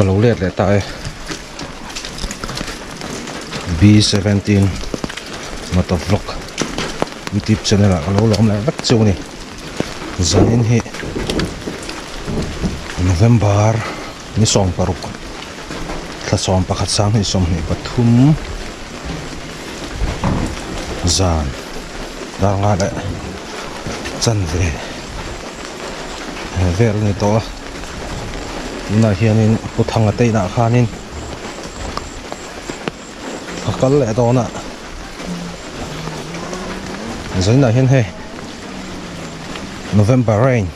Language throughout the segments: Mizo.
Ka lo let leh ta e. B17 Moto Vlog YouTube channel ah ka lo lawm leh vek chu a ni. Zanin hi November ni 16 thla 11 sang 23 zan dar nga leh chanve vel a ni tawh a. Tunah hianin Pu Thanga te inah khanin a kal leh dawn a zainah hian hei November rain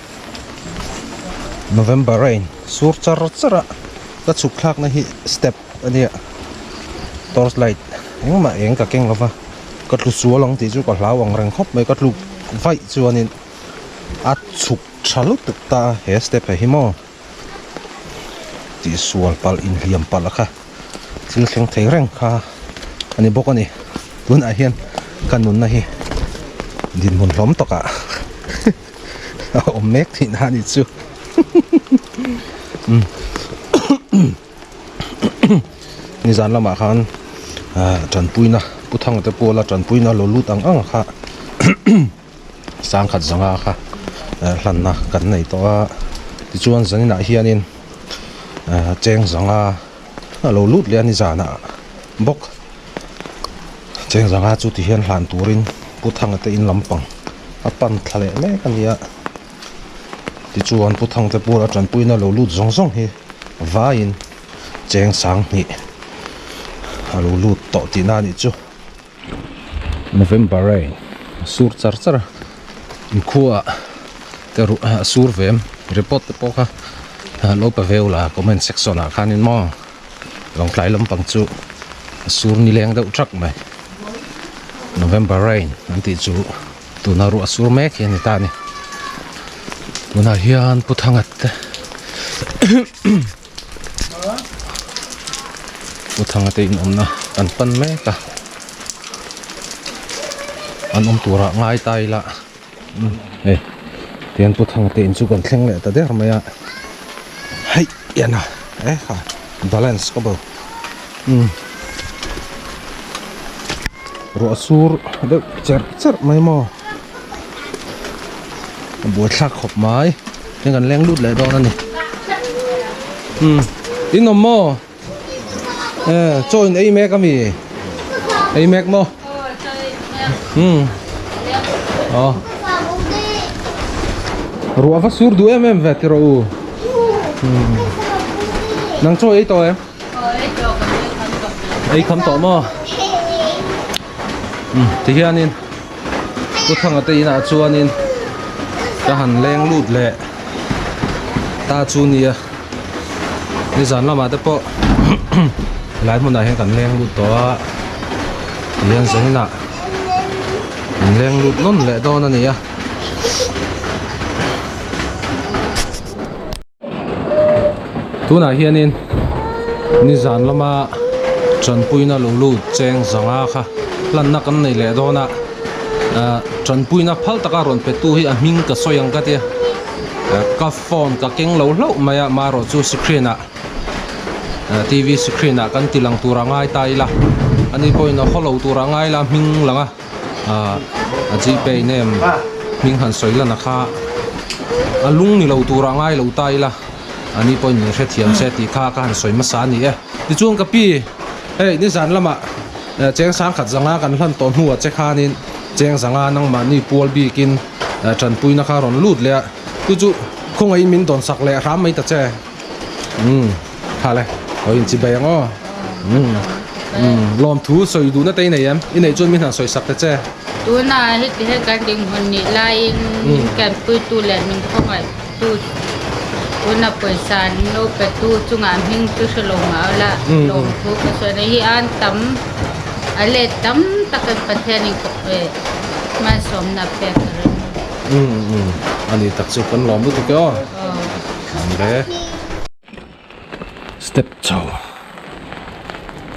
November rain sur char char a ka chhuk thlakna hi step a nia torch light engmah eng ka keng lova ka tlu sual ang tih chu ka hlau ang reng khawp mai ka tluk vaih chuanin a chhuk. Tha lutuk ta he step he hi maw tihsual palh inhliam palh a kha thil thleng thei reng kha a ni bawk a ni tunah hian ka nunna hi dinhmun hlawm takah a awm mek tihna a ni chu nizan lamah khan ah tanpuina Pu Thanga te pawla tanpuina lo lut ang ang kha. Sangkhat zanga kha hlanna kan nei tawh a tichuan zaninah hianin cheng zanga a lo lut leh a ni zanah bawk cheng zanga chu ti hian hlan turin Pu Thanga te in lampang a pan thla leh mek a ni a tichuan Pu Thanga te pawh a tanpuina lo lut zawng zawng hi vaiin cheng sanghnih a lo lut tawh tihna a nih chu. November rain a sur char char a inkhua te ruh a sur ve em report te pawh kha lo pe veu la comment section ah khanin maw lawngtlai lampang chu a sur nileng deuh thak mai November rain an tih chu tuna ruah a sur mek hi a ni ta a ni tunah hian Pu Thanga te Pu Thanga te in awmna an pan mek a an awm turah ngai ta ila hei tihian Pu Thanga te in chu kan thleng leh ta der mai a hei ian a e kha balance ka bo umm ruah sur deuh cherh cherh mai maw a buaithlak khawp mai. Heng kan leng lut leh dawn a ni. Umm in awm maw? Eh chaw in ei mek ami? Ei mek maw? Umm aw ruah va sur duh em em ve ti rawh u. Umm nang chaw ei tawh em? Ei kham tawh maw? Umm tihianin. Pu Thanga te inah chuanin ka han leng lut leh ta chu nia nizan lamah te pawh helai hmunah hian kan leng lut tawh a tihian zaninah kan leng lut nawn leh dawn a ni a. Tunah hianin nizan lama tanpuina lo lut cheng zanga kha hlanna kan nei leh dawn a ah tanpuina phal taka rawn pe tu hi a hming ka sawi ang ka tia ka phone ka keng lo hlauh mai a marawh chu screen ah tv screen ah kan ti lang tur a ngai ta ila ani pawhin a haw lo tur a ngai la hming lang a. ah a gpay name hming han sawi lan a kha a lung ni lo tur ah ngai lo ta ila a ni pawhin min hrethiam se tih kha ka han sawi hmasa a ni e tichuan ka pi hei nizan lamah cheng sangkhat zanga kan hlan tawh hnuah che khanin cheng zanga nangmahni pual bikin tanpuina kha rawn lut leh a chu chu khawngaihin min dawn sak leh hram mai ta che. Umm tha le aw in chi bai ang aw umm umm lawmthu sawi duhna te i nei em i neih chuan mi hna sawi sak ta che. Tuna heti he kan dinghmun nih laiin min kanpuitu leh min khawngaihtu tuna pawisa an lo petu chungah hming chu hre lo mah ula lawmthu ka sawi a ni. Hi an tam a let tam takin Pathianin ka pe hmansawmna a pek ka ring. Umm umm a ni tak chu kan lawm lutuk e aw. Step chho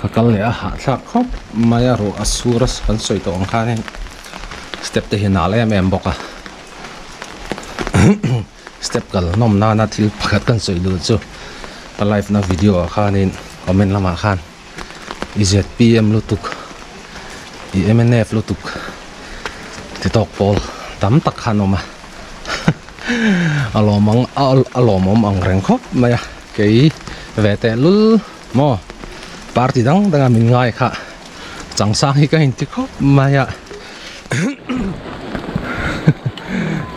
ka kal leh a hahthlak khawp mai a ruah a sur a kan sawi tawh ang khanin step te hi nal em em bawk a step kal nawm nana thil pakhat kan sawi duh chu. Ka live na video ah khanin comment lamah khan i zpm lutuk i mnf lutuk ti tawk pawl tam tak kha an awm a a lawm ang a lawmawm ang reng khawp mai a kei ve teh lul maw party dang dang a min ngai kha changsang hi ka inti khawp mai a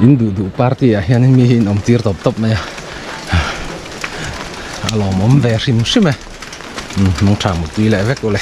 in duh duh party ah hian mi hi in awm tir tawp tawp mai a a lawmawm ve hrim hrim e mangtha mutui leh vek ule.